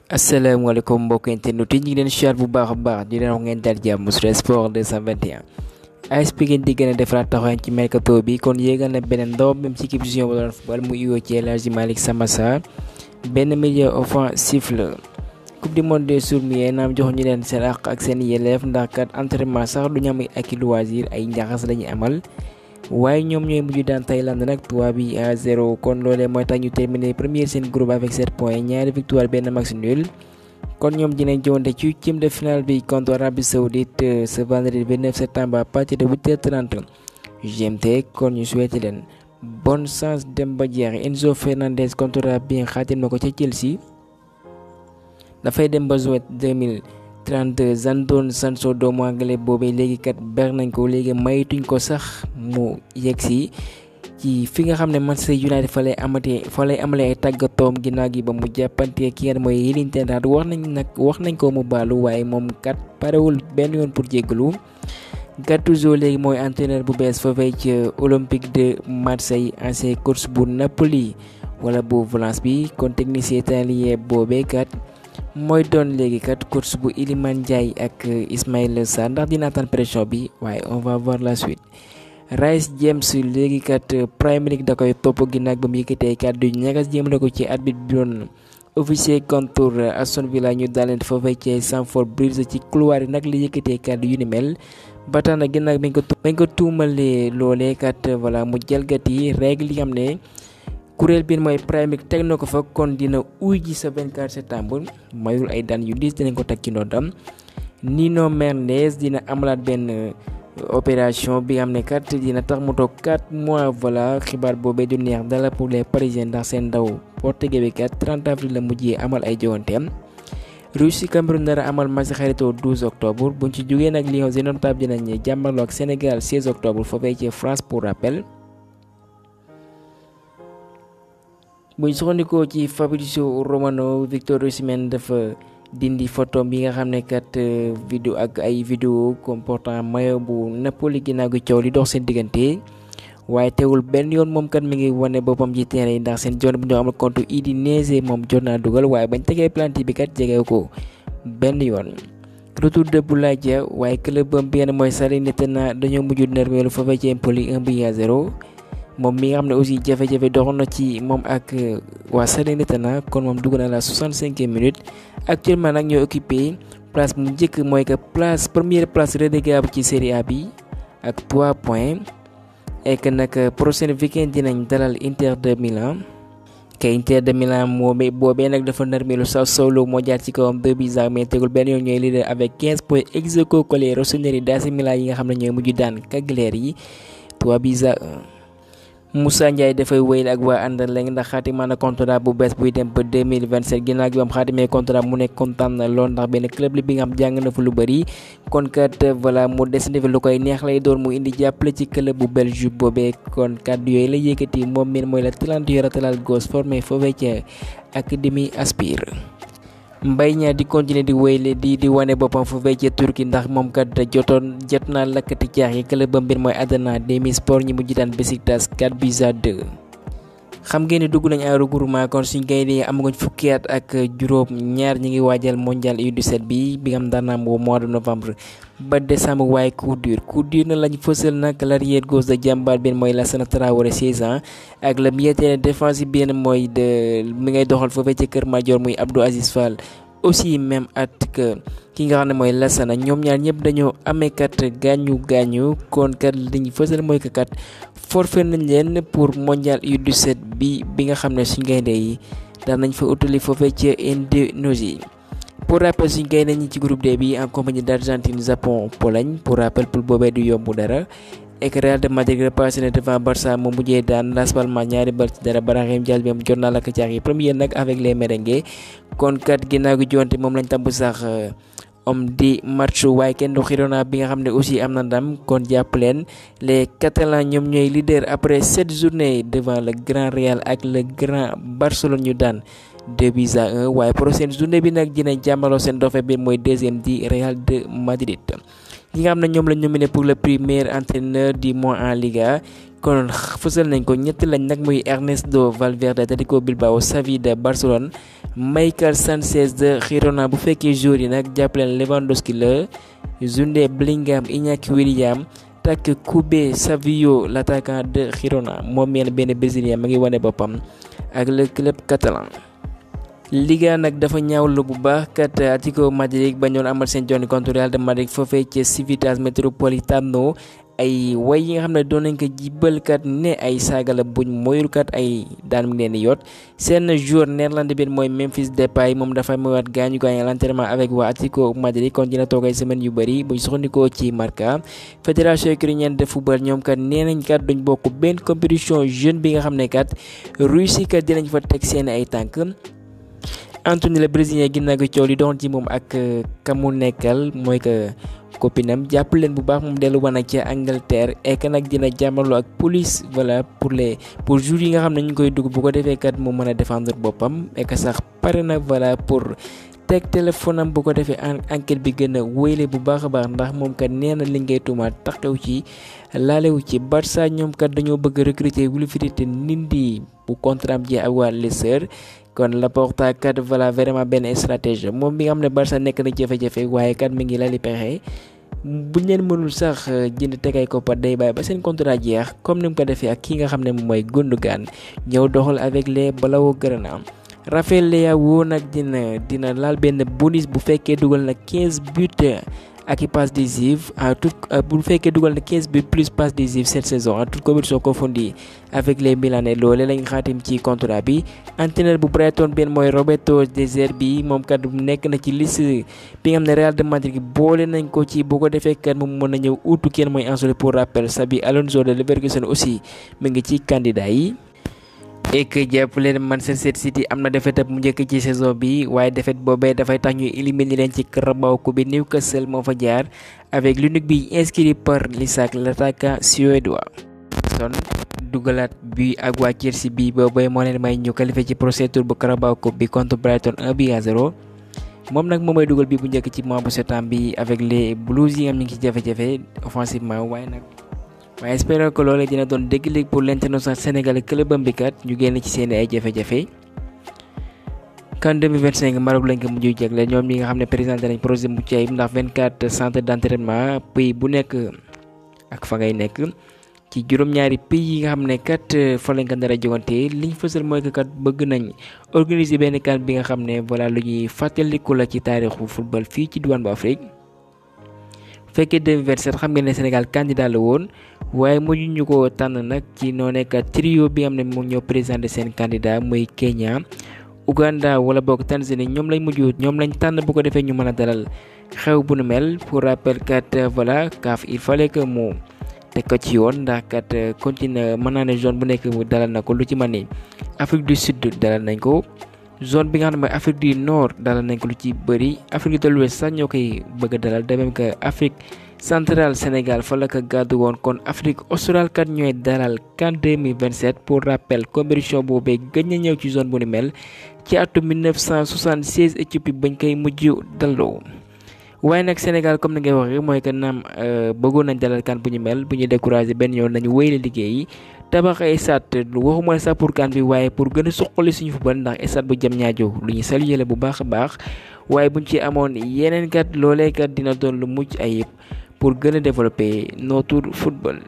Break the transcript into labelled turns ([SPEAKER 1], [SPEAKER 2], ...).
[SPEAKER 1] asalaamaaleykum mbokk internet yi ñu ngi leen siyaar bu baax a baax di leen wax ngeen dal jàmm sur Sport 221. AS Pikine di gën a defaraat taxawaayam ci mercato bi kon yéegal na beneen ndaw même ci équipe junior ba doon football mu uyoo ci El Hadji Malick Samassa benn milieu offensif la. coupe du monde des sourds-muets naam jox ñu leen seen àq ak seen yelleef ndax kat entraînement sax du ñu am ak i loisir ay njaxas lañuy amal. waaye ñoom ñooy mujj daan Thaïlande nag 3 bi à 0 kon loolee mooy tax ñu terminé premier seen groupe avec 7 points ñaari victoire benn match nul kon ñoom dinañ jowante ci huitième de finale bi contre Arabie Saoudite ce vendredi 29 septembre à partir de 8h30 GMT kon ñu souhaité leen bonne chance dem ba jeex. Enzo Fernandez contrat bi nga xaatim na ko ca Chelsea dafay dem ba juin 2032 Jadon Sancho doomu anglais boobee léegi kat ber nañ ko léegi maytuñ ko sax mu yegsi ci fi nga xam ne Manchester United fa lay amalee ay tàggatoom ginnaaw gi ba mu jàppante ki nga mooy Erling ten Hag wax nañ ko mu baalu waaye moom kat parewul benn yoon pour jéggalu. Gattuso léegi mooy entraîneur bu bees foofee ci Olympique de Marseille ancien coach bu Napoli wala bu Valence bi kon technicien italien boobee kat mooy doon léegi kat coach bu Iliman Ndiaye ak Ismaïla Sarr ndax dina attan pression bi waaye on va voir la suite. Reece James léegi kat Premier League da koy topp ginnaaw ba mu yëkkatee kàddu yu ñagas jéem na ko ci arbitre bi doon officier contre Aston Villa ñu daleen foofee ci Stamford Bridge ci couloir yi nag li yëkkatee kàddu yu ni mel ba tax na ginnaaw bañ ko tuumalee loolee kat voilà mu jalgati règle yi xam ne kuréel bi mooy Premier League teg na ko fa kon dina uy ji sa 24 septembre mayul ay daan yu diis dinañ ko teg ci ndoddam. Nuno Mendes dina amalaat benn opération bi nga xam ne kat dina tax mu toog 4 mois voilà xibaar boobee du neex dala pour les parisiens ndax seen ndaw portugais bi kat 30 avril la mujjee amal ay joganteem. Russie Cameroun dara amal match xaritoo 12 octobre buñ ci jógee nag Lions indomptables dinañ jàmmarloo ak Sénégal 16 octobre foofee ci France pour rappel. buñ soxandikoo ci Fabrizio Romano Victor Osimhen dafa dindi photo bi nga xam ne kat vidéo ak ay vidéo comportant maillot bu Napoli ginnaaw gi coow li dox seen diggante waaye teewul benn yoon moom kat mi ngi wane boppam ci terrain yi ndax seen joon bi ñoo amal contre Udinese moom jot naa dugal waaye bañ tegee planti bi kat jege ko benn yoon. retour de Boulaye Dia waaye club bam bi mooy Salernitana dañoo mujj nermeelu foofee ci Empoli 1 bi à 0 moom mi nga xam ne aussi jafe-jafe doxoon na ci moom ak waa Salernitana kon moom dugg na la 65e minute actuellement nag ñoo occupé place bu njëkk mooy que première place relégable ci Série A bi ak 3 points et que nag prochain weekend dinañ dalal Inter de Milan Inter de Milan boobee nag dafa narmeelu Sassuolo moo jaar ci kawam 2-0 mais tegul benn yoon ñooy leader avec 15 points ex aequo collé Rossoneri d'AC Milan yi nga xam ne ñooy mujj daan Cagliari 3-1. Moussa Ndiaye dafay wéyal ak waa Anderlecht ndax xaatimaa na contrat bu bees buy dem ba 2027 ginnaaw gi bam xaatimee contrat mu nekk kontaan na lool ndax benn club li bi nga xam jàng na fa lu bëri kon kat voilà mu desandi fi lu koy neex lay doon mu indi jàppale ci club bu Belgique boobee kon kàddu yooyu la yëkkati moom mi mooy la talentueux latéral gauche formé foofee ca Académie Aspire. Mbaye Niang di continuer di wéyle di wane boppam foofee ca Turquie ndax moom kat jot naa lakkati caax yi club ba mbir mooy Adana Demirspor ñi mujj daan Besiktas 4-2. xam ngeen ni dugg nañ ay regroupement kon suñ gaynde amaguñ fukki at ak juróom ñaar ñi ngi waajal mondial U17 bi nga xam daan am mois de novembre ba décembre waaye coup dur na lañ fësal nag l'arrière gauche de Jàmbaar bi mooy Lassana Traoré 16 ans ak le milieu terrain défensif bi mooy mi ngay doxal foofee ci Kër Madior muy Abdou Aziz Fall aussi même at que ki nga xam ne mooy Lassana ñoom ñaar ñëpp dañoo amee kat gaañu kon kat liñ fësal mooy que kat forfait nañ leen pour mondial U17 bi nga xam ne suñ gaynde yi daan nañ fa utali foofee ci Indonésie. pour rappel suñ gaynde ñi ci groupe D bi en compagnie d'Argentine Japon Pologne pour rappel pour boobee du yomb dara et que Real de Madrid repassé na devant Barça mu mujjee daan Las Palmas ñaari bal ci dara Brahim Diaz bi am jot naa la ko caax yi premier nag avec les merengues kon kat ginnaaw gi jonte moom lañ tàmb sax homme di match waaye kenn du Girona bi nga xam ne aussi am na ndam kon jàpp leen les Catalans ñoom ñooy leader après 7 journées devant le Grand Real ak le Grand Barcelone ñu daan 2-1 waaye prochaine journée bi nag dina jàmmaloo seen dofe bi mooy deuxième di Real de Madrid. ñi nga xam ne ñoom lañ nominé pour le prix meilleur entraîneur du mois en Liga kon fësal nañ ko ñett lañ nag muy Ernesto Valverde Athletic Bilbao, Xavi de Barcelone, Michael Sanchez de Girona. bu fekkee joueur yi nag jàppaleen Lewandowski la, Jude Bellingham, Iñaki Williams, tak Kube Savio l'attaquant de Girona. moom meen benn brésilien ma ngi wane boppam ak le club catalan. Liga nag dafa ñaawlu bu baax kat Atlético Madrid bañoon amal seen jonne contre Real de Madrid foofee ci Civitas Metropolitano. ay way yi nga xam ne doon nañ ko jibal kat ne ay saaga la buñ moyul kat ay daan mi leen di yot seen joueur néerlandais bi mooy Memphis Depay moom dafa moyaat gaañu à l'entraînement avec waa Atlético Madrid kon dina toog ay semaine yu bëri buñ soxandikoo ci Marca. fédération ukrainienne de football ñoom kat nee nañ kat duñ bokk benn compétition jeune bi nga xam ne kat Russie kat dinañ fa teg seen ay tànk. Anthony le brésilien ginnaaw gi coow li doon ci moom ak kamu nekkal mooy que copinam jàpp leen bu baax moom dellu wan ak ca Angleterre et que nag dina jàmmaloo ak police voilà pour jours yi nga xam ne ñu koy dugg bu ko defee kat mu mën a défendre boppam et que sax pare na voilà pour teg téléphone am bu ko defee enquête bi gën a wéyle bu baax a baax ndax moom kat nee na li ngay tuumaat taxaw ci laalewu ci. Barça ñoom kat dañoo bëgg recruter Wilfried Ndidi bu contrat am ji ak waa Leicester kon Laporta kat voilà vraiment benn stratégie moom bi nga xam ne Barça nekk na jafe-jafe waaye kat mi ngi lali pexe buñ leen mënul sax jënd tegay ko par day bàyyi ba seen contrat jeex comme ni mu ko defee ak ki nga xam ne moom mooy Gundogan ñëw doxal avec les Blaugrana. Rafael Leao nag dina laal benn bonus bu fekkee dugal na 15 buts ak i passes décisives bu fekkee dugal na 15 buts plus passes décisives cette saison en toute compétition confondue avec les Milanais loole lañ xaatim ci contrat bi. entraîneur bu Brighton benn mooy Roberto De Zerbi moom kat nekk na ci liste bi nga xam ne Real de Madrid boole nañ ko ci bu ko defee kat moom mën na ñëw utu kenn mooy Ancelotti pour rappel. Xabi Alonso de Leverkusen aussi mu ngi ci candidat yi. et que jàpp leen Manchester City am na défaite bu njëkk ci saison bi waaye défaite boobee dafay tax ñu éliminer leen ci Carabao Cup bi. Newcastle moo fa jaar avec l'unique but inscrit par l'Isak l'attaquant suédois. son dugalaat bi ak waa Chelsea bi boobee moo leen may ñu qualifié ci prochain tour bu Carabao Cup bi contre Brighton 1-0 moom nag moom mooy dugal bi bu njëkk ci mois bu septembre bi avec les Blues yi am ñu ngi ci jafe-jafe offensivement waaye espère que loolee dina doon déclic pour l'international sénégalais clubam bi kat ñu génn ci seen ay jafe-jafe. CAN 2025 Maroc lañ ko mujj jagle ñoom ñi nga xam ne présenté nañ projet mu ci ayib ndax 24 centres d'entraînement pays bu nekk ak fa ngay nekk ci juróom-ñaari pays yi nga xam ne kat fa lañ ko nar a jogante liñ fësal mooy que kat bëgg nañ organiser benn CAN bi nga xam ne voilà lu ñuy fàttaliku la ci taarixu football fii ci diwaan bu Afrique. fekkee 2027 xam ngeen ne Sénégal candidat la woon waaye mujj ñu ko tànn nag ci noo nekk trio bi am ne moom ñoo présenté seen candidat muy Kenya, Uganda wala boog Tanzanie ñoom lañ tànn bu ko defee ñu mën a dalal xew bu nu mel. pour rappel kat voilà CAF il fallait que mu teg ko ci yoon ndax kat continue mën naa ne zone bu nekk dalal na ko lu ci mën ni Afrique du Sud dalal nañ ko. zone bi nga xam ne mooy Afrique du Nord dalal nañ ko lu ci bëri. Afrique de l'Ouest sax ñoo koy bëgg a dalal de même que Afrique centrale Sénégal fa la ko gàddu woon kon Afrique australe kat ñooy dalal CAN 2027. pour rappel compétition boobee gëj na ñëw ci zone bu ni mel ci atum 1976 Éthiopie bañ koy mujj dalloo. waaye nag Sénégal comme ni ngay waxee mooy que naam bëggoon nañ dalal CAN bu ñu mel bu ñu découragé benn yoon nañu wéyale liggéey yi. tabax ay stade waxuma sax pour CAN bi waaye pour gën a suqali suñu football ndax stade bu Diamniadio lu ñu saluer la bu baax a baax waaye buñ ci amoon yeneen kat loolee kat dina doon lu mucc ayib pour gën a développer notre football.